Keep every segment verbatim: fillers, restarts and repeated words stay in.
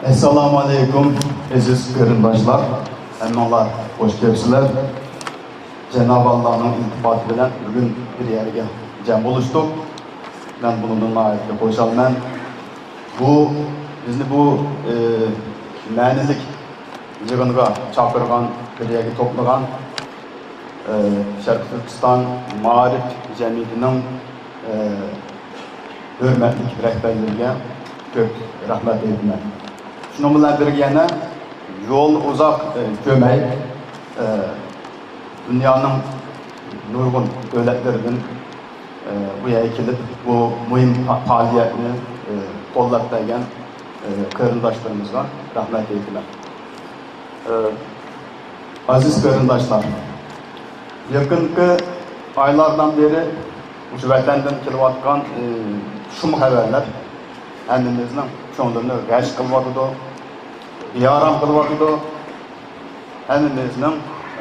ئەسسالامۇ ئەلەيكۇم، ئەزىز قېرىنداشلار، ھەممىڭلار خوش كەپسىلەر. جانابى ئاللانىڭ ئىلتىپاتى بىلەن بۈگۈن بىر يەرگە جەم بولۇشتۇق. مەن بۇنىڭدىن ناھايىتى خۇشالمەن. بۇ، بىزنى بۇ، ئى، مەنىلىك يىغىنغا چاقىرغان، بىر يەرگە توپلىغان، ئى، شەرقىي تۈركىستان مائارىپ جەمئىيىتىنىڭ، ئى، ھۆرمەتلىك رەھبەرلىرىگە كۆپ رەھمەت ئېيتىمەن. شۇنىڭ بىلەن بىرگە يەنە يول ئۇزاق، ئى، كۆرمەي، ئى، دۇنيانىڭ نۇرغۇن دۆلەتلىرىدىن، ئى، بۇ يەرگە كېلىپ، بۇ مۇھىم پا-، پائالىيەتنى، ئى، قوللاپ بەرگەن، ئى، قېرىنداشلىرىمىزغا رەھمەت ئېيتىمەن. ئى، ئەزىز قېرىنداشلار، يېقىنقى ئايلاردىن بېرى مۇشۇ ۋەتەندىن كېلىۋاتقان، ئى، شۇم خەۋەرلەر ھەممىمىزنىڭ كۆڭلىنى غەش قىلىۋاتىدۇ، بىئارام قىلىۋاتىدۇ، ھەممىمىزنىڭ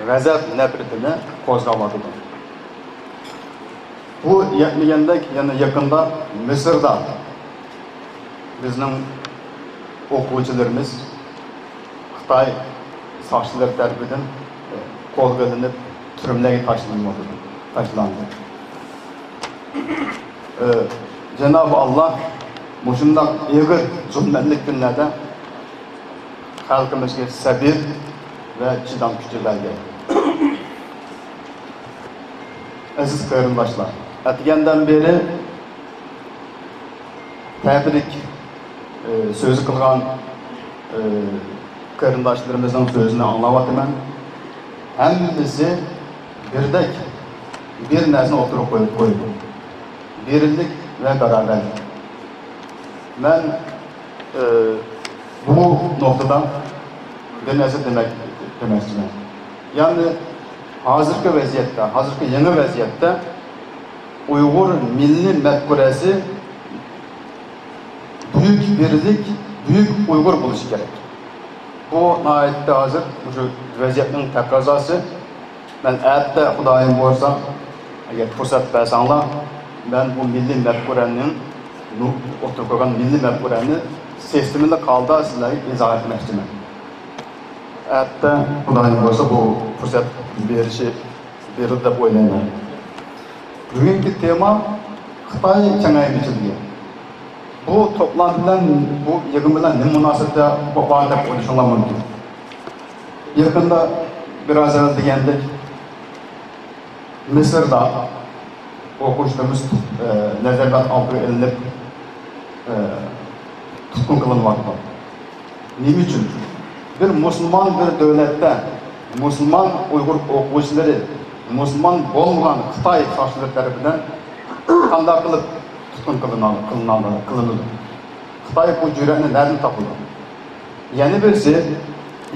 غەزەپ نەپرىتىنى قوزغاۋاتىدۇ. بۇ يەتمىگەندەك، يەنە يېقىندا مىسىردا بىزنىڭ ئوقۇغۇچىلىرىمىز خىتاي ساقچىلىرى تەرىپىدىن قولغا ئېلىنىپ، تۈرمىلەرگە تاشلىنىۋاتىدۇ، تاشلاندى. ئى، جانابى ئاللا مۇشۇنداق ئېغىر زۇلمەتلىك كۈنلەردە خەلقىمىزگە سەبىر ۋە چىدام كۈچى بەرگەي. ئەزىز قېرىنداشلار، ئەتىگەندىن بېرى تەبرىك، ئى، سۆزى قىلغان، ئى، قېرىنداشلىرىمىزنىڭ سۆزىنى ئاڭلاۋاتىمەن. ھەممىسى بىردەك بىر نەرسىنى ئوتتۇرىغا قويۇپ قويدى. بىرلىك ۋە باراۋەرلىك. مەن، ئى، بۇ نۇقتىدا بىر نەرسە دېمەك، دېمەكچىمەن. يەنى ھازىرقى ۋەزىيەتتە، ھازىرقى يېڭى ۋەزىيەتتە ئۇيغۇر مىللىي مەپكۇرەسى بۈيۈك بىرلىك، بۈيۈك ئۇيغۇر بولۇشى كېرەك. بۇ ناھايىتى ھازىر مۇشۇ ۋەزىيەتنىڭ تەقەززاسى. مەن ئەتە، خۇدايىم بۇيرۇسا، ئەگەر پۇرسەت بەرسەڭلار، مەن بۇ مىللىي مەپكۇرەنىڭ، نۇ-، ئوتتۇرىغا قويغان مىللىي مەپكۇرەنى سىستېمىلىق ھالدا سىلەرگە ئىزاھ ئەتمەكچىمەن. ئەتە، خۇدايىم بۇيرۇسا، بۇ پۇرسەت بېرىشى بېرىدۇ دەپ ئويلايمەن. بۈگۈنكى تېما خىتاي كېڭەيمىچىلىكى. بۇ توپلام بىلەن، بۇ يىغىن بىلەن نېمە مۇناسىۋىتى بار دەپ ئويلىشىڭلار مۇمكىن. يېقىندا بىر ئاز ئەۋۋەل دېگەندەك، مىسىردا ئوقۇغۇچىلىرىمىز، ئە، نەزەربەند ئالدىغا ئېلىنىپ، ئە، تۇتقۇن قىلىنىۋاتىدۇ. نېمە ئۈچۈن؟ بىر مۇسۇلمان بىر دۆلەتتە مۇسۇلمان ئۇيغۇر ئوقۇغۇچىلىرى مۇسۇلمان بولمىغان خىتاي ساقچىلىرى تەرىپىدىن قانداق قىلىپ تۇتقۇن قىلىنا-، قىلىنا-، قىلىنىدۇ؟ خىتاي بۇ جۈرئەتنى نەدىن تاپىدۇ؟ يەنە بىرسى،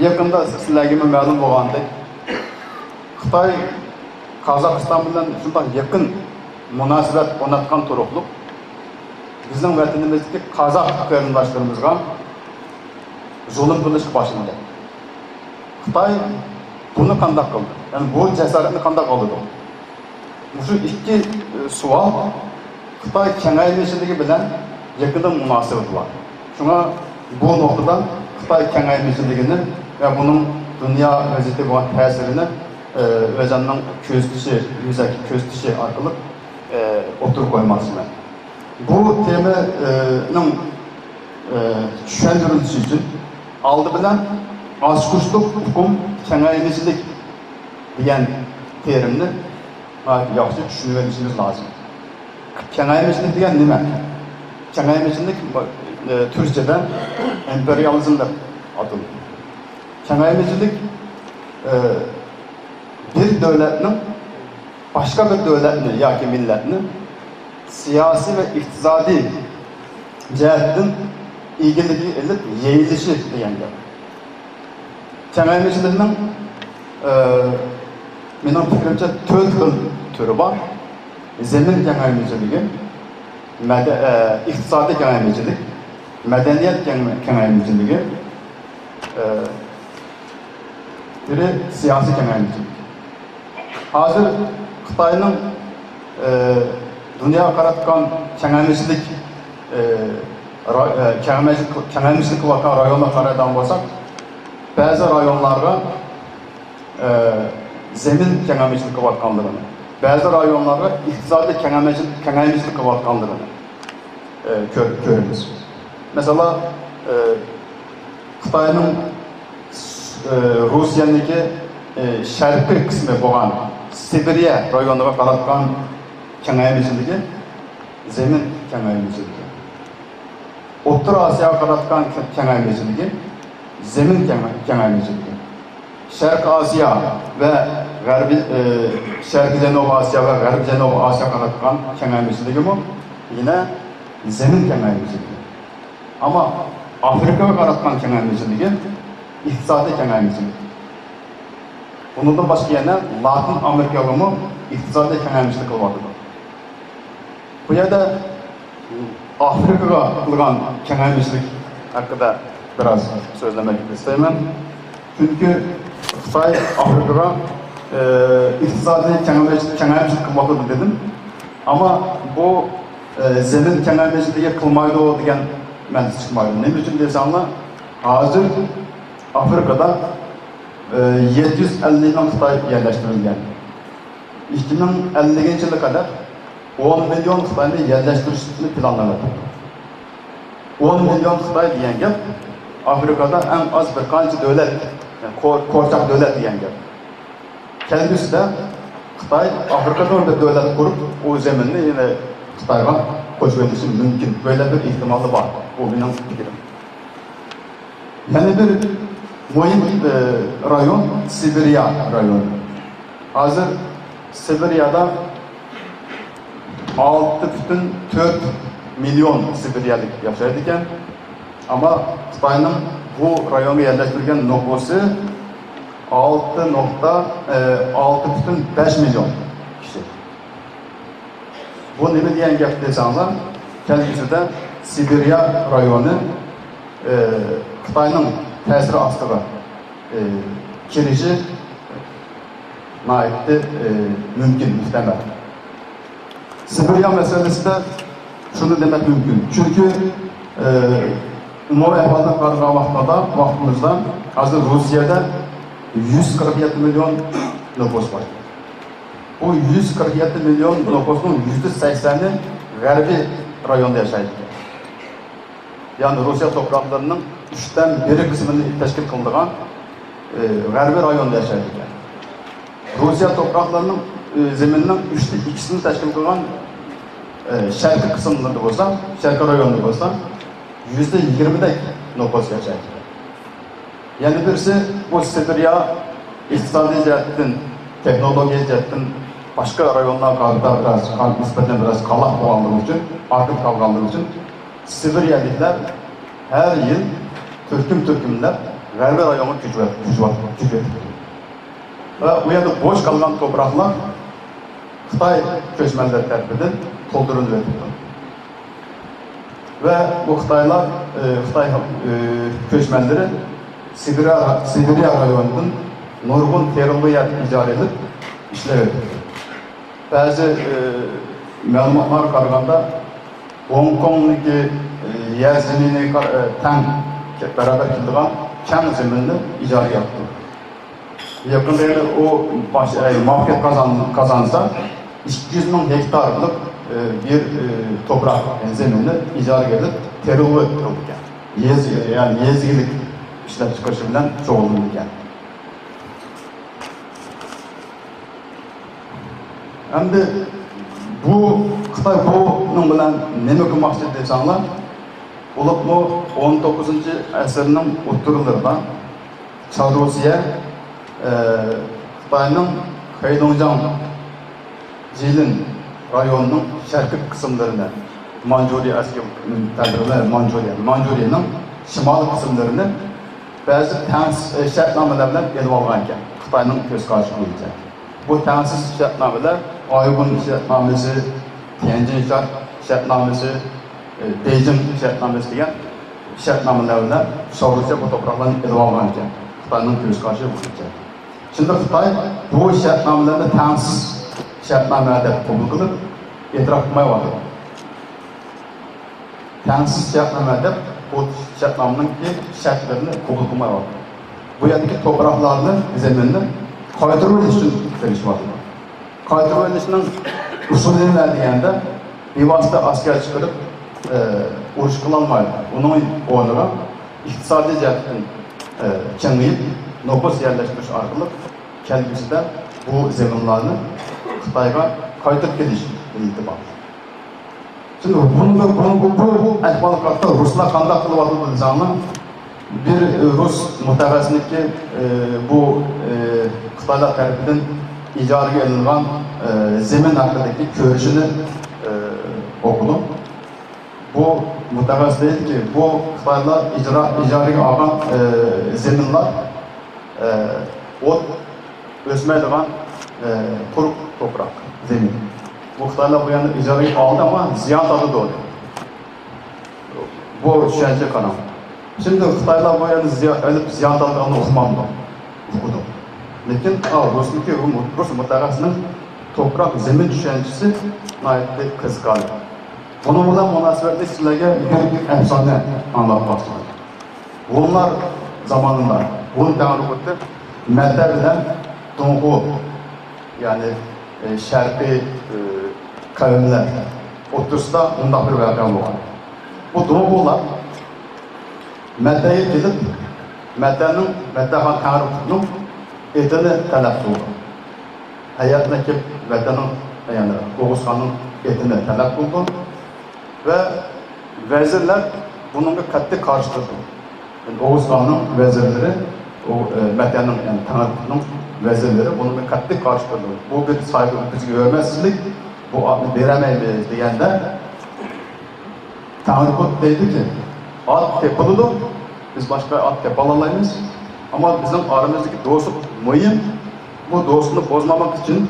يېقىندا سىلەرگىمۇ مەلۇم بولغاندەك، خىتاي قازاقىستان بىلەن شۇنداق يېقىن مۇناسىۋەت ئورناتقان تۇرۇقلۇق، بىزنىڭ ۋەتىنىمىزدىكى قازاق قېرىنداشلىرىمىزغا زۇلۇم قىلىشقا باشلىدى. خىتاي بۇنى قانداق قىلدى؟ يەنى بۇ جاسارەتنى قانداق ئالىدۇ؟ مۇشۇ ئىككى، ئى، سوئال خىتاي كېڭەيمىچىلىكى بىلەن يېقىندىن مۇناسىۋىتى بار. شۇڭا بۇ نۇقتىدا خىتاي كېڭەيمىچىلىكىنى ۋە بۇنىڭ دۇنيا ۋەزىيىتىگە بولغان تەسىرىنى، ئى، ئۆزەمنىڭ كۆزىتىشى، يۈزەكى كۆزىتىشى ئارقىلىق، ئى، ئوتتۇرىغا قويماقچىمەن. بۇ تېمىنىڭ، ئى، چۈشەندۈرۈلۈشى ئۈچۈن ئالدى بىلەن ئاچقۇچلۇق ئۇقۇم كېڭەيمىچىلىك دېگەن تېرىمنى ناھايىتى ياخشى چۈشىنىۋېلىشىمىز لازىم. كېڭەيمىچىلىك دېگەن نېمە؟ كېڭەيمىچىلىك، ئى، تۈركچىدە ئىمپېرىيالىزم دەپ ئاتىلىدۇ. كېڭەيمىچىلىك، ئى، بىر دۆلەتنىڭ باشقا بىر دۆلەتنى ياكى مىللەتنى سىياسىي ۋە ئىقتىسادىي جەھەتتىن ئىگىلىكىگە ئېلىپ يېيىلىشى دېگەن گەپ. كېڭەيمىچىلىكنىڭ، ئى، مېنىڭ پىكرىمچە، تۆت خىل تۈرى بار. زېمىن كېڭەيمىچىلىكى، مەدە-، ئى، ئىقتىسادىي كېڭەيمىچىلىك، مەدەنىيەت كېڭ-، كېڭەيمىچىلىكى، ئى، بىرى سىياسىي كېڭەيمىچىلىك. ھازىر خىتاينىڭ، ئى، دۇنياغا قاراتقان كېڭەيمىچىلىك، ئى، را-، ئە، كېڭەيمىچىلىك، كېڭەيمىچىلىك قىلىۋاتقان رايونلارغا قارايدىغان بولساق، بەزى رايونلارغا، ئە، زېمىن كېڭەيمىچىلىك قىلىۋاتقانلىقىنى، بەزى رايونلارغا ئىقتىسادىي كېڭەيمىچىلىك، كېڭەيمىچىلىك قىلىۋاتقانلىقىنى، ئە، كۆر-، كۆرىمىز. مەسىلەن، ئە، خىتاينىڭ، ئە، روسىيەنىڭكى، ئە، شەرقىي قىسمى بولغان سىبىرىيە رايونىغا قاراتقان كېڭەيمىچىلىكى زېمىن كېڭەيمىچىلىكى. ئوتتۇرا ئاسىياغا قاراتقان كېڭەيمىچىلىكى زېمىن كېڭەي-، كېڭەيمىچىلىكى. شەرقىي ئاسىيا ۋە غەربىي، ئى، شەرقىي جەنۇبىي ئاسىيا ۋە غەربىي جەنۇبىي ئاسىياغا قاراتقان كېڭەيمىچىلىكىمۇ يەنە زېمىن كېڭەيمىچىلىكى. ئەمما ئافرىقىغا قاراتقان كېڭەيمىچىلىكى ئىقتىسادىي كېڭەيمىچىلىك. بۇنىڭدىن باشقا يەنە لاتىن ئامېرىكىغىمۇ ئىقتىسادىي كېڭەيمىچىلىك قىلىۋاتىدۇ. بۇ يەردە ئافرىقىغا قىلغان كېڭەيمىچىلىك ھەققىدە بىراز سۆزلىمەك ئىستەيمەن. چۈنكى خىتاي ئافرىقىغا، ئى، ئىقتىسادىي كېڭەيمىچ-، كېڭەيمىچىلىك قىلىۋاتىدۇ دېدىم. ئەمما بۇ، ئى، زېمىن كېڭەيمىچىلىكى قىلمايدۇ دېگەن مەنىسى چىقمايدۇ. نېمە ئۈچۈن دېسەڭلار، ھازىر ئافرىقىدا ئى، يەتتە يۈز ئەللىك مىڭ خىتاي يەرلەشتۈرۈلگەن. ئىككى مىڭ ئەللىكىنچى يىلغا قەدەر ئون مىليون خىتاينى يەرلەشتۈرۈشنى پىلانلاۋاتىدۇ. ئون مىليون خىتاي دېگەن گەپ ئافرىقادا ئەڭ ئاز بىر قانچە دۆلەت، يەنى قور-، قورچاق دۆلەت دېگەن گەپ. كەلگۈسىدە خىتاي ئافرىقىدا بىر دۆلەت قۇرۇپ، ئۇ زېمىننى يەنە خىتايغا قوشۇۋېتىشى مۇمكىن. بۆيلە بىر ئېھتىمالى بار. بۇ مېنىڭ پىكرىم. يەنە بىر مۇھىم، ئى، رايون سىبىرىيە رايونى. ھازىر سىبىرىيەدە ئالتە پۈتۈن تۆت مىليون سىبىرىيەلىك ياشايدىكەن. ئەمما خىتاينىڭ بۇ رايونغا يەرلەشتۈرگەن نوپۇسى ئالتە نۇقتا، ئى، ئالتە پۈتۈن بەش مىليون كىشى. بۇ نېمە دېگەن گەپ دېسەڭلار، كەلگۈسىدە سىبىرىيە رايونى، ئى، خىتاينىڭ تەسىرى ئاستىغا، ئى، كىرىشى ناھايىتى، ئى، مۇمكىن، مۇھتەمەل. سىبىرىيە مەسىلىسىدە شۇنى دېمەك مۇمكىن. چۈنكى، ئى، ئومۇمىي ئەھۋالدىن قارىغان ۋاقتىدا، ۋاقتىمىزدا ھازىر روسىيەدە يۈز قىرىق يەتتە مىليون نوپۇس بار. بۇ يۈز قىرىق يەتتە مىليون نوپۇسنىڭ يۈزدە سەكسەنى غەربىي رايوندا ياشايدىكەن. يەنى روسىيە توپراقلىرىنىڭ ئۈچتىن بىرى قىسمىنى تەشكىل قىلىدىغان، ئى، غەربىي رايوندا ياشايدىكەن. روسىيە توپراقلىرىنىڭ، ئى، زېمىنىنىڭ ئۈچتە ئىككىسىنى تەشكىل قىلغان، ئى، شەرقىي قىسىملىرىدا بولسا، شەرقىي رايوندا بولسا، يۈزدە يىگىرمىدەك نوپۇس ياشايدىكەن. يەنە بىرسى، بۇ سىبىرىيە ئىقتىسادىي جەھەتتىن، تېخنولوگىيە جەھەتتىن باشقا رايونلارغا قارىتا بىراز، نىسبەتەن بىراز قالاق بولغانلىقى ئۈچۈن، ئارقىدا قالغانلىقى ئۈچۈن، سىبىرىيەلىكلەر ھەر يىل تۈركۈم-تۈركۈملەپ غەربىي رايونغا كۆچۈۋەت-، كۆچۈۋەت-، كۆچۈۋېتىپتۇ. ۋە ئۇ يەردە بوش قالغان توپراقلار خىتاي كۆچمەنلىرى تەرىپىدىن تولدۇرۇلۇۋېتىپتۇ. ۋە بۇ خىتايلار، ئى، خىتاي، ئى، كۆچمەنلىرى سىبىرىيە، سىبىرىيە رايونىدىن نۇرغۇن تېرىلغۇ يەر ئىجارە ئېلىپ ئىشلەۋېتىپتۇ. بەزى، ئى، مەلۇماتلارغا قارىغاندا، گوڭكوڭنىڭكى، ئى، يەر زېمىنىگە قار-، ئى، تەڭ، بەرابەر كېلىدىغان كەڭ زېمىننى ئىجارىگە ئاپتۇ. يېقىندا يەنە ئۇ باش-، ئى، مۇۋەپپەقىيەت قازان-، قازانسا، ئىككى يۈز مىڭ گېكتارلىق، ئى، بىر، ئى، توپراق، يەنى زېمىننى ئىجارىگە ئېلىپ، تېرىلغۇ قىلىدىكەن. يېزا، يەنى يېزا ئىگىلىك ئىشلەپچىقىرىشى بىلەن شۇغۇللىنىدىكەن. ئەمدى بۇ خىتاي بۇنىڭ بىلەن نېمە قىلماقچى دېسەڭلار، بولۇپمۇ ئون توققۇزىنچى ئەسىرنىڭ ئوتتۇرىلىرىدا چاررۇسىيە، ئە، خىتاينىڭ خەيدۇڭجياڭ جىلىن رايونىنىڭ شەرقىي قىسىملىرىنى، مانجۇرىيە، ئەسكى تەبىر بىلەن مانجۇرىيە، مانجۇرىيەنىڭ شىمالىي قىسىملىرىنى بەزى تەڭسىز، ئە، شەرتنامىلەر بىلەن ئېلىۋالغانىكەن، خىتاينىڭ كۆز قارىشى بويىچە. بۇ تەڭسىز شەرتنامىلەر ئايگۈن شەرتنامىسى، تيەنجىن شەرت-، شەرتنامىسى، ئى، بېيجىڭ شەرتنامىسى دېگەن شەرتنامىلەر بىلەن شاررۇسىيە بۇ توپراقلارنى ئېلىۋالغانىكەن، خىتاينىڭ كۆز قارىشى بويىچە. شۇنداق خىتاي بۇ شەرتنامىلەرنى تەڭسىز شەرتنامە دەپ قوبۇل قىلىپ، ئېتىراپ قىلمايۋاتىدۇ. تەڭسىز شەرتنامە دەپ، بۇ شەرتنامىنىڭكى شەرتلىرىنى قوبۇل قىلمايۋاتىدۇ. بۇ يەردىكى توپراقلارنى، زېمىننى قايتۇرۇۋېلىش ئۈچۈن تىرىشىۋاتىدۇ. قايتۇرۇۋېلىشنىڭ ئۇسۇلى نېمە دېگەندە، بىۋاسىتە ئەسكەر چىقىرىپ، ئە، ئۇرۇش قىلالمايدۇ. ئۇنىڭ ئورنىغا ئىقتىسادىي جەھەتتىن، ئە، كېڭىيىپ، نوپۇس يەرلەشتۈرۈش ئارقىلىق كەلگۈسىدە بۇ زېمىنلارنى خىتايغا قايتۇرۇپ كېلىش نىيىتى بار. شۇنداق، بۇنىڭدا، بۇ، بۇ، بۇ، بۇ ئەھۋال ھەققىدە رۇسلار قانداق قىلىۋاتىدۇ دېسەڭلار، بىر، ئە، رۇس مۇتەخەسسىسنىڭكى، ئە، بۇ، ئە، خىتايلار تەرىپىدىن ئىجارىگە ئېلىنغان، ئە، زېمىن ھەققىدىكى كۆرۈشىنى، ئە، ئوقۇدۇم. بۇ مۇتەخەسسىس دەيدىكى، بۇ خىتايلار ئىجرا-، ئىجارىگە ئالغان، ئە، زېمىنلار، ئە، ئوت ئۆسمەيدىغان، ئە، قۇرۇق توپراق، زېمىن. بۇ خىتايلار بۇ يەرنى ئىجارىگە ئالدى، ئەمما زىيان تارتىدۇ. بۇ چۈشەنچە قاراڭ. شۇنداق خىتايلار بۇ يەردە زىيان ئېلىپ، زىيان تارتىدىغاننى ئۇقمامدۇ؟ ئۇقىدۇ. لېكىن، ئا، رۇسنىڭكى، رۇس مۇتەخەسسىسىنىڭ توپراق، زېمىن چۈشەنچىسى ناھايىتى قىزىقارلىق. بۇنىڭ بىلەن مۇناسىۋەتلىك سىلەرگە بىر ئەپسانە ئاڭلاتماقچىمەن. ھونلار زامانىدا، ھون تەڭرىقۇتى مەتە بىلەن دۇڭخۇ، يەنى، ئە، شەرقىي، ئە، قەۋملەر ئوتتۇرىسىدا مۇنداق بىر ۋەقە بولغان. بۇ دۇڭخۇلار مەتەگە كېلىپ، مەتەنىڭ، مەتەخان تەڭرىقۇتنىڭ ئېتىنى تەلەپ قىلىدۇ. ھەيئەتلەر كېلىپ، مەتەنىڭ، يەنى ئوغۇزخاننىڭ ئېتىنى تەلەپ قىلىدۇ. ۋە ۋەزىرلەر بۇنىڭغا قەتئىي قارشى تۇرىدۇ. يەنى ئوغۇزخاننىڭ ۋەزىرلىرى، ئۇ، ئە، مەتەنىڭ، يەنى تەڭرىقۇتنىڭ ۋەزىرلىرى بۇنىڭغا قەتئىي قارشى تۇرىدۇ. بۇ بىر سايغۇ، بىزگە ھۆرمەتسىزلىك، بۇ ئاتنى بېرەلمەيمىز دېگەندە، تەڭرىقۇت دەيدۇكى، ئات تېپىلىدۇ، بىز باشقا ئات تېپالالايمىز، ئەمما بىزنىڭ ئارىمىزدىكى دوستلۇق مۇھىم، بۇ دوستلۇقنى بۇزماماق ئۈچۈن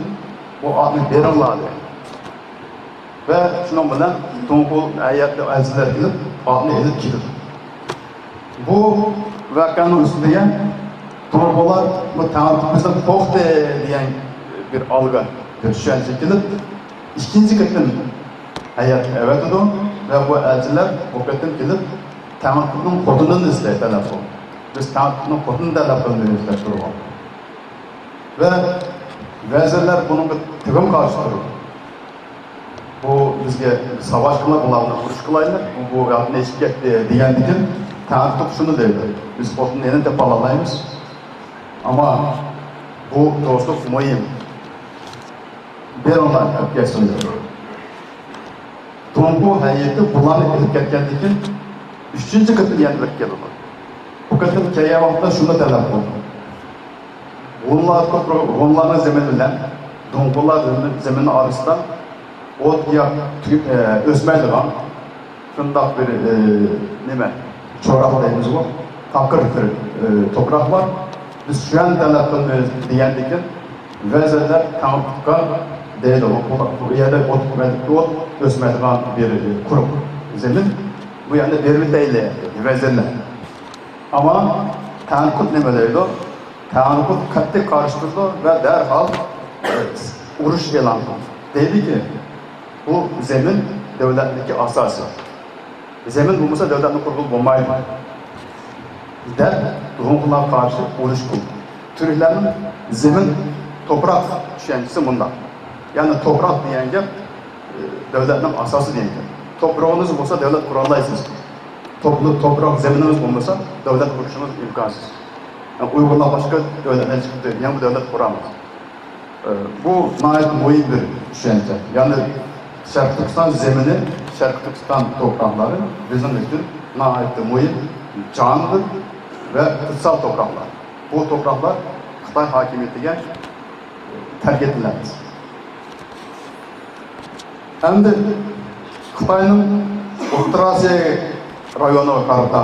بۇ ئاتنى بېرىڭلار دەيدۇ. ۋە شۇنىڭ بىلەن دۇڭخۇ ھەيئەتلىك ئەلچىلەر كېلىپ، ئاتنى ئېلىپ كېتىدۇ. بۇ ۋەقەنىڭ ئۈستىگە دۇڭخۇلار بۇ تەڭرىقۇت بىزنى قورقۇتتى دېگەن بىر ئالغا، بىر چۈشەنچە كېلىپ، ئىككىنچى قېتىم ھەيئەت ئەۋەتىدۇ ۋە بۇ ئەلچىلەر بۇ قېتىم كېلىپ، تەڭرىقۇتنىڭ خوتۇنىنى ئىزدەي تەلەپ قىلىدۇ. بىز تەڭرىقۇتنىڭ خوتۇنىنى تەلەپ قىلىمىز دەپ تۇرغان. ۋە ۋەزىرلەر بۇنىڭغا تېخىمۇ قارشى تۇرىدۇ. بۇ بىزگە ساۋاش قىلىپ، بۇلارنى ئۇرۇش قىلايلى، بۇ، بۇ ۋاقىتنى ئېشىپ كەتتى دېگەندىكىن، تەڭرىقۇت شۇنى دەيدۇ، بىز خوتۇننى يەنە تېپالالايمىز. ئەمما بۇ دوستلۇق مۇھىم. بېرىڭلار، ئەپ كەتسۇن دەيدۇ. دۇڭخۇ ھەيئىتى بۇلارنى ئېلىپ كەتكەندىن كېيىن، ئۈچىنچى قېتىم يەنە بېرىپ كېلىدۇ. بۇ قېتىم كەلگەن ۋاقىتتا شۇنى تەلەپ قىلدى. ھونلار توپرا-، ھونلارنىڭ زېمىنى بىلەن دۇڭخۇلار زېمىنى ئارىسىدا ئوت ياق، تۈگۈپ، ئە، ئۆسمەيدىغان شۇنداق بىر، ئە، نېمە، چوراق دەيمىزغۇ، تاقىر بىر، ئە، توپراق بار. بىز شۇ يەرنى تەلەپ قىلىمىز دېگەندىكىن، ۋەزىرلەر تەڭرىقۇتقا دەيدۇ، بۇ، بۇ يەردە ئوت، ئوت ئۆسمەيدىغان بىر، ئە، قۇرۇق زېمىن، بۇ يەرنى بېرىۋېتەيلى دەيدۇ ۋەزىرلەر. ئەمما تەڭرىقۇت نېمە دەيدۇ؟ تەڭرىقۇت قەتئىي قارشى تۇرىدۇ ۋە دەرھال، ئە، ئۇرۇش ئېلان قىلىدۇ. دەيدۇكى، بۇ زېمىن دۆلەتنىڭكى ئاساسى. زېمىن بولمىسا دۆلەتنى قۇرغىلى بولمايدۇ، دەپ ھونلارغا قارشى ئۇرۇش قىلدى. تۈركلەرنىڭ زېمىن، توپراق چۈشەنچىسى مۇنداق. يەنى توپراق دېگەن گەپ، ئى، دۆلەتنىڭ ئاساسى دېگەن گەپ. توپرىقىڭىز بولسا دۆلەت قۇرالايسىز. توپلا-، توپراق زېمىنىڭىز بولمىسا دۆلەت قۇرۇشىڭىز ئىمكانسىز. يەنى ئۇيغۇرلار باشقا دۆلەتلەر چىقىپتۇ، يەنە بىر دۆلەت قۇرامىز. بۇ ناھايىتى مۇھىم بىر چۈشەنچە. يەنى شەرقىي تۈركىستان زېمىنى، شەرقىي تۈركىستان توپراقلىرى بىزنىڭ ئۈچۈن ناھايىتى مۇھىم، جانىدىل ۋە كۈتسەل توپراقلار. بۇ توپراقلار خىتاي ھاكىمىيىتىگە تەرك ئېتىلەمدۇ؟ ئەمدى خىتاينىڭ ئوتتۇرا ئاسىيا رايونىغا قارىتا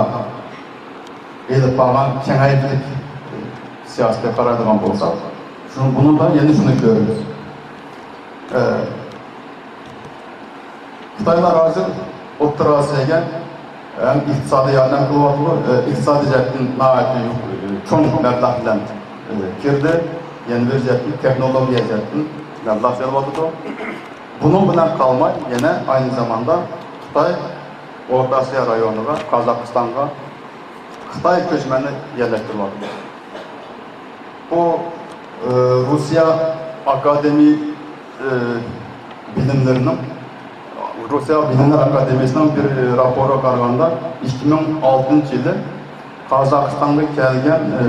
ئېلىپ بارغان كېڭەيتىلىك سىياسىتىگە قارايدىغان بولساق، شۇ، بۇنىڭدا يەنە شۇنى كۆرىمىز. ئە، خىتايلار ھازىر ئوتتۇرا ئاسىياگە ھەم ئىقتىسادىي ياردەم قىلىۋاتىدۇ، ئە، ئىقتىسادىي جەھەتتىن ناھايىتى يۇق-، چوڭ مەبلەغ بىلەن، ئە، كىردى. يەنە بىر جەھەتتىن تېخنولوگىيە جەھەتتىن مەبلەغ سېلىۋاتىدۇ. بۇنىڭ بىلەن قالماي، يەنە ئاينى زاماندا خىتاي ئورتا ئاسىيا رايونىغا، قازاقىستانغا خىتاي كۆچمەننى يەرلەشتۈرۈۋاتىدۇ. بۇ، ئى، روسىيە ئاكادېمىي، ئى، بىلىملىرىنىڭ، روسىيە بىلىملەر ئاكادېمىيىسىنىڭ بىر راپورىغا قارىغاندا، ئىككى مىڭ ئالتىنچى يىلى قازاقىستانغا كەلگەن، ئى،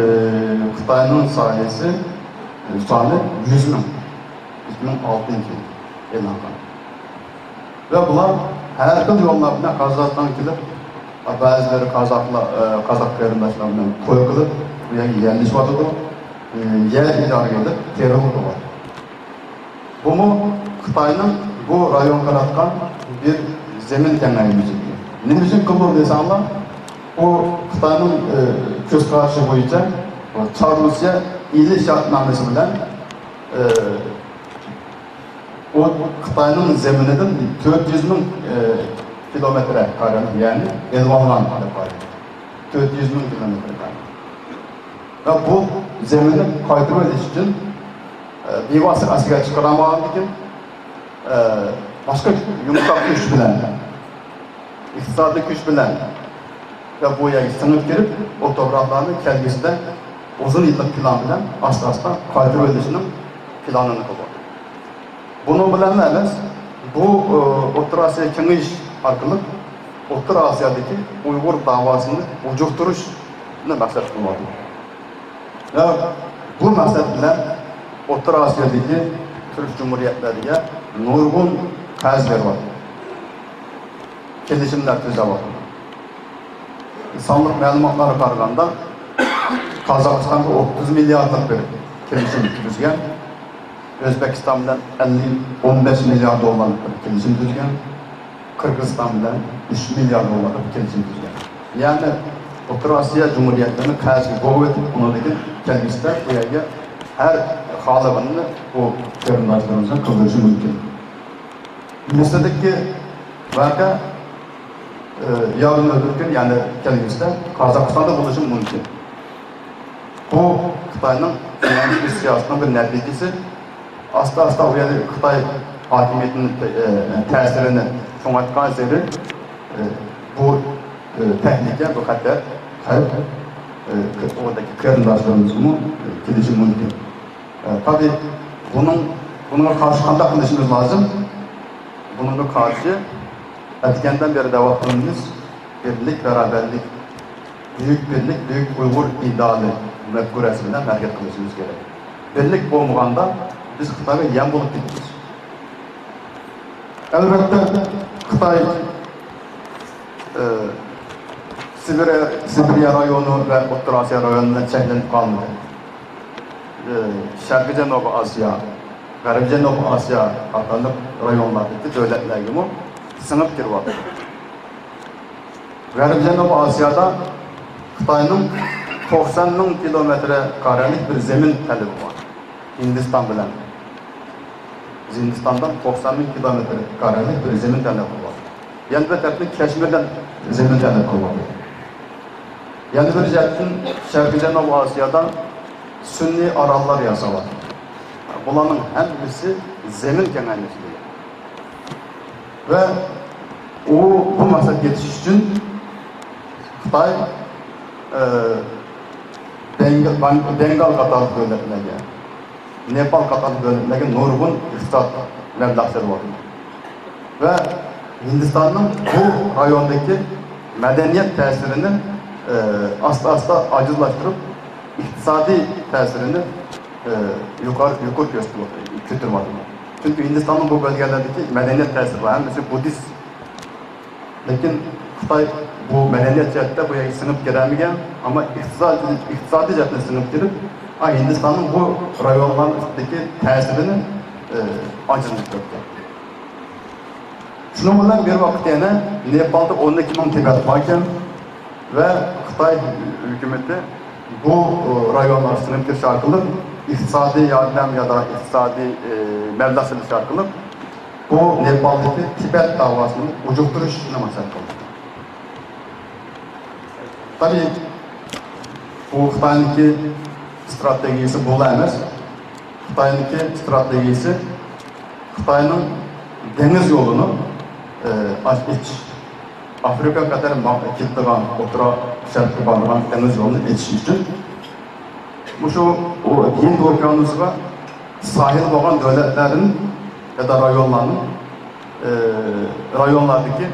خىتاينىڭ سايىسى، ئى، سانى يۈز مىڭ. ئىككى مىڭ ئالتىنچى يىلى ئېلان قىلغان. ۋە بۇلار ھەر خىل يوللار بىلەن قازاقىستانغا كېلىپ، بەزىلىرى قازاقلار، ئى، قازاق قېرىنداشلار بىلەن توي قىلىپ، بۇ يەرگە يەرلىشىۋاتىدۇ. ئى، يەر ئىجارىگە ئېلىپ، تېررورلۇق قىلىۋاتىدۇ. بۇمۇ خىتاينىڭ بۇ رايونغا قاراتقان بىر زېمىن كېڭەيمىشى. نېمە ئۈچۈن قىلدى دېسەڭلار، بۇ خىتاينىڭ، ئى، كۆز قارىشى بويىچە، چار رۇسىيە ئېلىش شەرتنامىسى بىلەن، ئى، ئۇ خىتاينىڭ زېمىنىدىن تۆت يۈز مىڭ، ئى، كىلومېتىر قەدەر يەرنى ئېلىۋالغان دەپ قارىلىدۇ. تۆت يۈز مىڭ كىلومېتىر قەدەر. ۋە بۇ زېمىننى قايتۇرۇۋېلىش ئۈچۈن، ئى، بىۋاسىتە ئەسكەر چىقىرالمىغاندىكىن، ئى، باشقا يۇمشاق كۈچ بىلەن، ئىقتىسادىي كۈچ بىلەن ۋە بۇ يەرگە سىڭىپ كىرىپ، ئۇ توپراقلارنى كەلگۈسىدە ئۇزۇن يىللىق پىلان بىلەن ئاستا-ئاستا قايتۇرۇۋېلىشنىڭ پىلانىنى قىلىۋاتىدۇ. بۇنىڭ بىلەنلا ئەمەس، بۇ، ئى، ئوتتۇرا ئاسىيا كېڭىيىش ئارقىلىق ئوتتۇرا ئاسىيادىكى ئۇيغۇر داۋاسىنى ئۇجۇقتۇرۇشنى مەقسەت قىلىۋاتىدۇ. ۋە بۇ مەقسەت بىلەن ئوتتۇرا ئاسىيادىكى تۈرك جۇمھۇرىيەتلىرىگە نۇرغۇن قەرز بېرىۋاتىدۇ. كېلىشىملەر تۈزۈۋاتىدۇ. سانلىق مەلۇماتلارغا قارىغاندا، قازاقىستانغا ئوتتۇز مىلياردلىق بىر كېلىشىم تۈزگەن. ئۆزبېكىستان بىلەن ئەللىك، ئون بەش مىليارد دوللارلىق بىر كېلىشىم تۈزگەن. قىرغىزىستان بىلەن ئۈچ مىليارد دوللارلىق بىر كېلىشىم تۈزگەن. يەنى ئوتتۇرا ئاسىيا جۇمھۇرىيەتلىرىنى قەرزگە بوغۇۋېتىپ، ئۇنىڭدىن كېيىن كەلگۈسىدە بۇ يەرگە ھەر خالىغىنىنى بۇ قېرىنداشلىرىمىزنىڭ قىلدۇرۇشى مۇمكىن. مىسىردىكى ۋەقە، ئى، ياردىن ئۆتۈپ كېلىپ، يەنى كەلگۈسىدە قازاقىستاندا بولۇشى مۇمكىن. بۇ خىتاينىڭ كېڭەيتىش سىياسىتىنىڭ بىر نەتىجىسى. ئاستا-ئاستا ئۇ يەردە خىتاي ھاكىمىيىتىنىڭ تە-، ئى، تەسىرىنى چوڭايتقانسېرى، ئى، بۇ، ئى، تەھلىكە، بۇ خەتەر، خەۋپ، ئى، ئۇ يەردىكى قېرىنداشلىرىمىزغىمۇ، ئى، كېلىشى مۇمكىن. ئە، تابىئىي، بۇنىڭ، بۇنىڭغا قارشى قانداق قىلىشىمىز لازىم؟ بۇنىڭغا قارشى ئەتىگەندىن بېرى دەۋاتقىنىمىز بىرلىك، بارابەرلىك، بۈيۈك بىرلىك، بۈيۈك ئۇيغۇر ئىدىيالى مەپكۇرەسى بىلەن ھەرىكەت قىلىشىمىز كېرەك. بىرلىك بولمىغاندا، بىز خىتايغا يەم بولۇپ كېتىمىز. ئەلۋەتتە، خىتاي، ئى، سىبىر، سىبىرىيە رايونى ۋە ئوتتۇرا ئاسىيا رايونى بىلەن چەكلىنىپ قالمىدى. ئى، شەرقىي جەنۇبىي ئاسىيا، غەربىي جەنۇبىي ئاسىيا قاتارلىق رايونلاردىكى دۆلەتلەرگىمۇ سىڭىپ كىرىۋاتىدۇ. غەربىي جەنۇبىي ئاسىيادا خىتاينىڭ توقسان مىڭ كىلومېتىر قەرەللىك بىر زېمىن تەلىپى بار. ھىندىستان بىلەن. ھىندىستاندىن توقسان مىڭ كىلومېتىر قەرەللىك بىر زېمىن تەلەپ قىلىۋاتىدۇ. يەنە بىر تەرەپتىن كەشمىردىن زېمىن تەلەپ قىلىۋاتىدۇ. يەنە بىر جەھەتتىن شەرقىي جەنۇبىي ئاسىيادا سۈنئىي ئاراللار ياساۋاتىدۇ. بۇلارنىڭ ھەممىسى زېمىن كېڭەيمىسى دېگەن. ۋە ئۇ بۇ مەقسەتكە يېتىش ئۈچۈن خىتاي، ئى، بەڭگال، بەڭگال قاتارلىق دۆلەتلەرگە، نېپال قاتارلىق دۆلەتلەرگە نۇرغۇن ئىقتىساد مەبلەغ سېلىۋاتىدۇ. ۋە ھىندىستاننىڭ بۇ رايوندىكى مەدەنىيەت تەسىرىنى، ئى، ئاستا-ئاستا ئاجىزلاشتۇرۇپ، ئىقتىسادىي تەسىرىنى، ئى، يۇقىرى، يۇقىرى كۆتۈرۈۋاتىدۇ، كۆتۈرۈۋاتىدۇ. چۈنكى ھىندىستاننىڭ بۇ بۆلگەلەردىكى مەدەنىيەت تەسىرى بار، ھەممىسى بۇددىست. لېكىن خىتاي بۇ مەدەنىيەت جەھەتتە بۇ يەرگە سىڭىپ كىرەلمىگەن، ئەمما ئىقتىساد، ئىقتىسادىي جەھەتتىن سىڭىپ كىرىپ، ئا، ھىندىستاننىڭ بۇ رايونلارنىڭ ئۈستىدىكى تەسىرىنى، ئى، ئاجىزلىتىپ كەتتى. شۇنىڭ بىلەن بىر ۋاقىتتا يەنە نېپالدا ئون ئىككى مىڭ تىبەت باركەن ۋە خىتاي ھۆكۈمىتى بۇ، ئى، رايونلارغا سىڭىپ كىرىش ئارقىلىق ئىقتىسادىي ياردەم يا دا ئىقتىسادىي، ئى، مەبلەغ سېلىش ئارقىلىق بۇ نېپالدىكى تىبەت داۋاسىنى ئۇجۇقتۇرۇشنى مەقسەت قىلدى. تابىئىي، بۇ خىتاينىڭكى ئىستراتېگىيىسى بۇلا ئەمەس. خىتاينىڭكى ئىستراتېگىيىسى خىتاينىڭ دېڭىز يولىنى، ئى، ئاچ-، ئېچىش. ئافرىقا قەدەر ما-، كېتىدىغان، ئوتتۇرا شەرققە بارىدىغان دېڭىز يولىنى ئېچىش ئۈچۈن مۇشۇ ئۇ ھىند ئوكيانۇسىغا ساھىل بولغان دۆلەتلەردىن يا دا رايونلارنىڭ، ئى، رايونلاردىكى،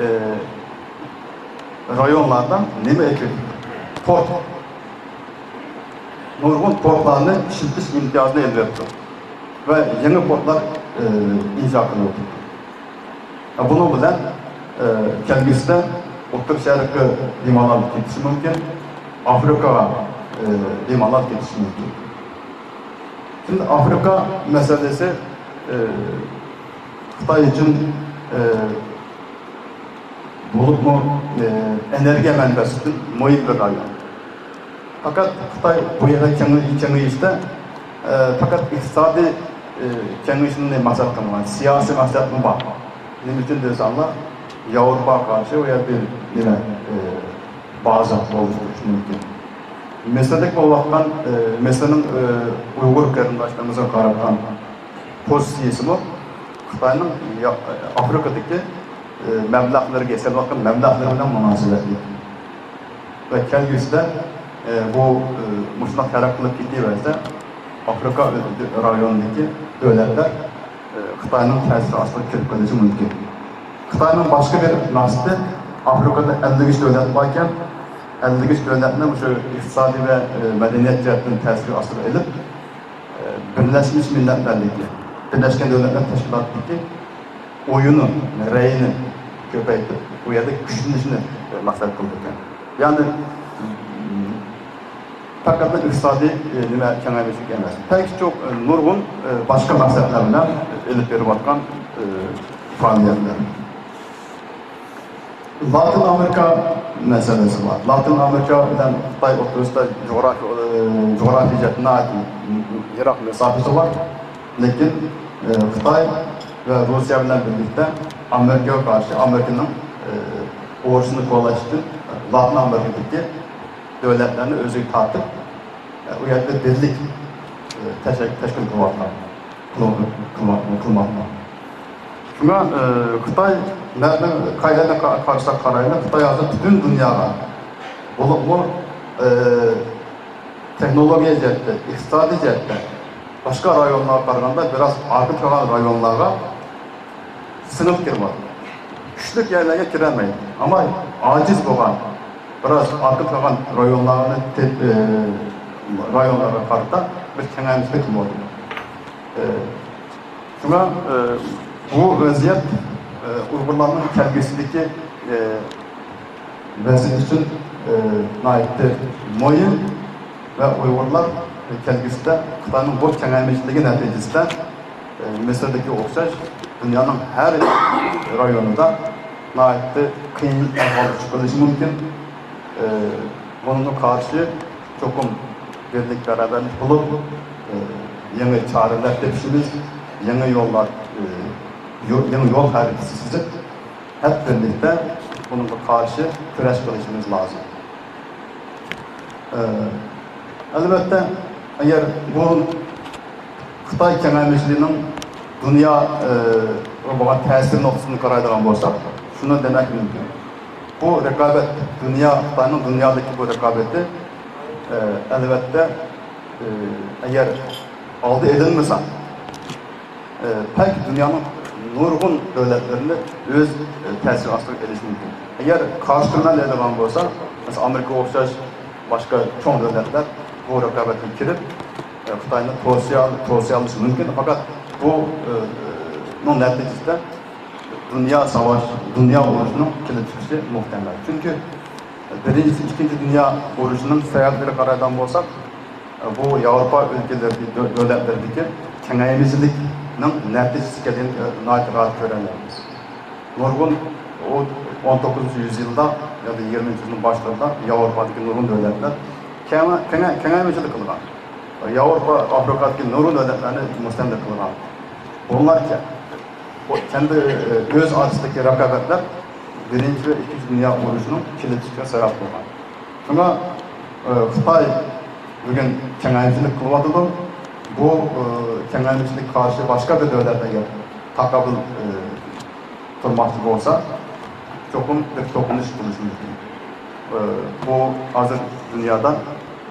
ئى، رايونلاردا نېمە ئېكىپ، پورت، نۇرغۇن پورتلارنى ئىشلىتىش ئىمتىيازىنى ئېلىۋېتىپتۇ ۋە يېڭى پورتلار، ئى، ئىنشا قىلىۋېتىپتۇ. بۇنىڭ بىلەن، ئى، كەلگۈسىدە ئوتتۇرا شەرققە بىمالال كېتىشى مۇمكىن، ئافرىقىغا، ئى، بىمالال كېتىشى مۇمكىن. شۇڭا ئافرىقا مەسىلىسى، ئى، خىتاي ئۈچۈن، ئى، بولۇپمۇ، ئى، ئېنېرگىيە مەنبەسى ئۈچۈن مۇھىم بىر رايون. پەقەت خىتاي بۇ يەردە كېڭىي-، كېڭىيىشتە، ئى، پەقەت ئىقتىسادىي، ئى، كېڭىيىشنى مەقسەت قىلمىغان، سىياسىي مەقسەتمۇ بار. نېمە ئۈچۈن دېسەڭلار، ياۋروپاغا قارشى ئۇ يەردە نېمە، ئى، بازا ئولتۇرۇشى مۇمكىن. مىسىردىكى بولۇۋاتقان، ئى، مىسىرنىڭ، ئى، ئۇيغۇر قېرىنداشلىرىمىزغا قاراتقان پوزىتسىيىسىمۇ خىتاينىڭ يا-، ئافرىقىدىكى، ئى، مەبلەغلىرىگە سېلىۋاتقان مەبلەغلىرى بىلەن مۇناسىۋەتلىك. ۋە كەلگۈسىدە، ئى، بۇ، ئى، مۇشۇنداق تەرەققىي قىلىپ كېتىۋەرسە، ئافرىقا رايونىدىكى دۆلەتلەر، ئى، خىتاينىڭ تەسىرى ئاستىغا كىرىپ قېلىشى مۇمكىن. خىتاينىڭ باشقا بىر مەقسىتى، ئافرىقىدا ئەللىك ئۈچ دۆلەت باركەن، ئەللىك ئۈچ دۆلەتنى مۇشۇ ئىقتىسادىي ۋە، ئى، مەدەنىيەت جەھەتتىن تەسىر ئاستىغا ئېلىپ، ئى، بىرلەشمىش مىللەتلەردىكى، بىرلەشكەن دۆلەتلەر تەشكىلاتىدىكى ئويۇنى، رەيىنى كۆپەيتىپ، ئۇ يەردە كۈچلىنىشنى مەقسەت قىلىدىكەن. يەنى، پەقەت ئىقتىسادىي، نېمە، كېڭەيمىشلىك ئەمەس. بەلكى چوق-، نۇرغۇن، باشقا مەقسەتلەر بىلەن ئېلىپ بېرىۋاتقان پائالىيەتلەر. لاتىن ئامېرىكا مەسىلىسى بار. لاتىن ئامېرىكا بىلەن خىتاي ئوتتۇرىسىدا جۇغراپىيە، جۇغراپىيە جەھەتتىن ناھايىتى يىراق مەساپىسى بار. لېكىن، ئى، خىتاي ۋە روسىيە بىلەن بىرلىكتە ئامېرىكىغا قارشى ئامېرىكىنىڭ، ئى، ئۇرۇشىنى قوللاش ئۈچۈن لاتىن ئامېرىكىدىكى دۆلەتلەرنى ئۆزىگە تارتىپ، ئى، ئۇ يەردە بىرلىك، ئى، تەشەك-، تەشكىل قىلىۋاتقان، قىلىۋ-، قىلىۋ-، قىلماقتا. شۇڭا، ئى، خىتاي نەدىن، قەيەردىن قا-، قارىساق قارايلى، خىتاي ھازىر پۈتۈن دۇنياغا، بولۇپمۇ، ئى، تېخنولوگىيە جەھەتتە، ئىقتىسادىي جەھەتتە باشقا رايونلارغا قارىغاندا بىراز ئارقىدا قالغان رايونلارغا سىڭىپ كىرىۋاتىدۇ. كۈچلۈك يەرلەرگە كىرەلمەيدۇ. ئەمما ئاجىز بولغان، بىراز ئارقىدا قالغان رايونلارنى تېپ-، ئى، رايونلارغا قارىتا بىر كېڭەيمىچىلىك قىلىۋاتىدۇ. ئى، شۇڭا، ئى، بۇ ۋەزىيەت، ئى، ئۇيغۇرلارنىڭ كەلگۈسىدىكى، ئى، ۋەزىيىتى ئۈچۈن، ئى، ناھايىتى مۇھىم ۋە ئۇيغۇرلار كەلگۈسىدە خىتاينىڭ بۇ كېڭەيمىچىلىكى نەتىجىسىدە، ئى، مىسىردىكى ئوخشاش دۇنيانىڭ ھەر رايونىدا ناھايىتى قىيىن ئەھۋالغا چۈشۈپ قېلىشى مۇمكىن. ئى، بۇنىڭغا قارشى چوقۇم بىرلىك بەرابەرلىك قىلىپ، ئى، يېڭى چارىلەر تېپىشىمىز، يېڭى يوللار، ئى، يو-، يېڭى يول خەرىتىسى سىزىپ، ھەر بىرلىكتە بۇنىڭغا قارشى كۈرەش قىلىشىمىز لازىم. ئە، ئەلۋەتتە، ئەگەر بۇ خىتاي كېڭەيمىچىلىكىنىڭ دۇنيا، ئە، بولغان تەسىر نۇقتىسىدىن قارايدىغان بولساق، شۇنى دېمەك مۇمكىن. بۇ رىقابەت، دۇنيا، خىتاينىڭ دۇنيادىكى بۇ رىقابىتى، ئە، ئەلۋەتتە، ئە، ئەگەر ئالدى ئېلىنمىسا، ئى، بەلكى دۇنيانىڭ نۇرغۇن دۆلەتلىرىنى ئۆز، ئى، تەسىرى ئاستىغا ئېلىشى مۇمكىن. ئەگەر قارشى تۈرمە ئېلىدىغان بولسا، مەسىلەن، ئامېرىكىغا ئوخشاش باشقا چوڭ دۆلەتلەر بۇ رىقابەتكە كىرىپ، ئى، خىتاينى توسىيا-، توسىيالىشى مۇمكىن. پەقەت بۇ، ئى، نىڭ نەتىجىسىدە دۇنيا ساۋاش، دۇنيا ئۇرۇشىنىڭ كېلىپ چىقىشى مۇھتەمەل. چۈنكى بىرىنچى، ئىككىنچى دۇنيا ئۇرۇشىنىڭ سەۋەبلىرىگە قارايدىغان بولساق، بۇ ياۋروپا ئۆلكىلىرىدىكى، دۆ-، دۆلەتلىرىدىكى كېڭەيمىچىلىكنىڭ نەتىجىسى ئىكەنلىكىنى ناھايىتى راھەت كۆرەلەيمىز. نۇرغۇن ئۇ ئون توققۇزىنچى يۈزيىلدا يا يىگىرمىنچى يۈزيىلنىڭ باشلىرىدا ياۋروپادىكى نۇرغۇن دۆلەتلەر كېڭە-، كېڭە-، كېڭەيمىچىلىك قىلغان. ياۋروپا، ئافرىقادىكى نۇرغۇن دۆلەتلەرنى مۇستەملىكە قىلغان. بۇلار كە-، بۇ كەندى، ئۆز ئارىسىدىكى رىقابەتلەر بىرىنچى ۋە ئىككىنچى دۇنيا ئۇرۇشىنىڭ كېلىپ چىقىشىغا سەۋەب بولغان. شۇڭا، ئى، خىتاي بۈگۈن كېڭەيمىچىلىك قىلىۋاتىدۇ. بۇ، ئى، كېڭەيمىچىلىككە قارشى باشقا بىر دۆلەت ئەگەر تاقابىل، ئى، تۇرماقچى بولسا، چوقۇم بىر توقۇنۇش بولۇشى مۇمكىن. ئى، بۇ ھازىر دۇنيادا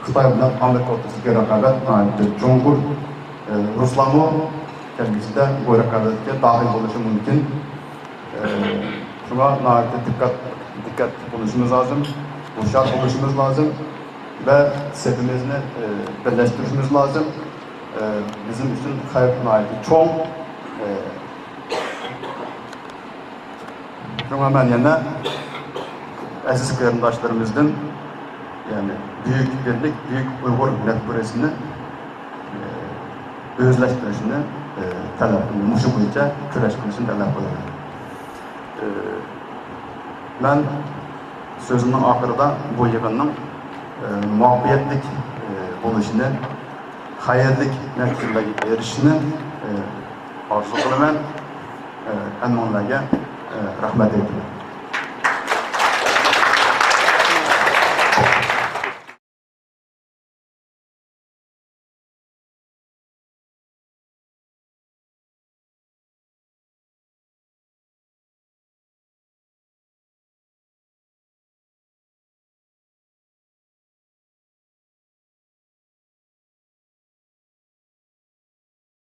خىتاي بىلەن ئامېرىكا ئوتتۇرىسىدىكى رىقابەت ناھايىتى چوڭقۇر. ئى، رۇسلارمۇ كەلگۈسىدە بۇ رىقابەتكە داخىل بولۇشى مۇمكىن. ئى، شۇڭا ناھايىتى دىققەت، دىققەتلىك بولۇشىمىز لازىم، ھوشيار بولۇشىمىز لازىم ۋە سېپىمىزنى، ئى، بىرلەشتۈرۈشىمىز لازىم. ئى، بىزنىڭ ئۈچۈن خەۋپ ناھايىتى چوڭ. ئى، شۇڭا مەن يەنە ئەزىز قېرىنداشلىرىمىزدىن، يەنى بۈيۈك بىرلىك، بۈيۈك ئۇيغۇر مەپكۇرىسىنى، ئى، ئۆزلەشتۈرۈشنى، ئى، تەلەپ قىلىمەن. مۇشۇ بويىچە كۈرەش قىلىشنى تەلەپ قىلىمەن. ئى، مەن سۆزۈمنىڭ ئاخىرىدا بۇ يىغىننىڭ، ئى، مۇۋەپپەقىيەتلىك، ئى، بولۇشىنى، خەيرلىك نەتىجىلەرگە ئېرىشىشىنى، ئى، ئارزۇ قىلىمەن. ئى، ھەممىڭلارگە، ئى، رەھمەت ئېيتىمەن.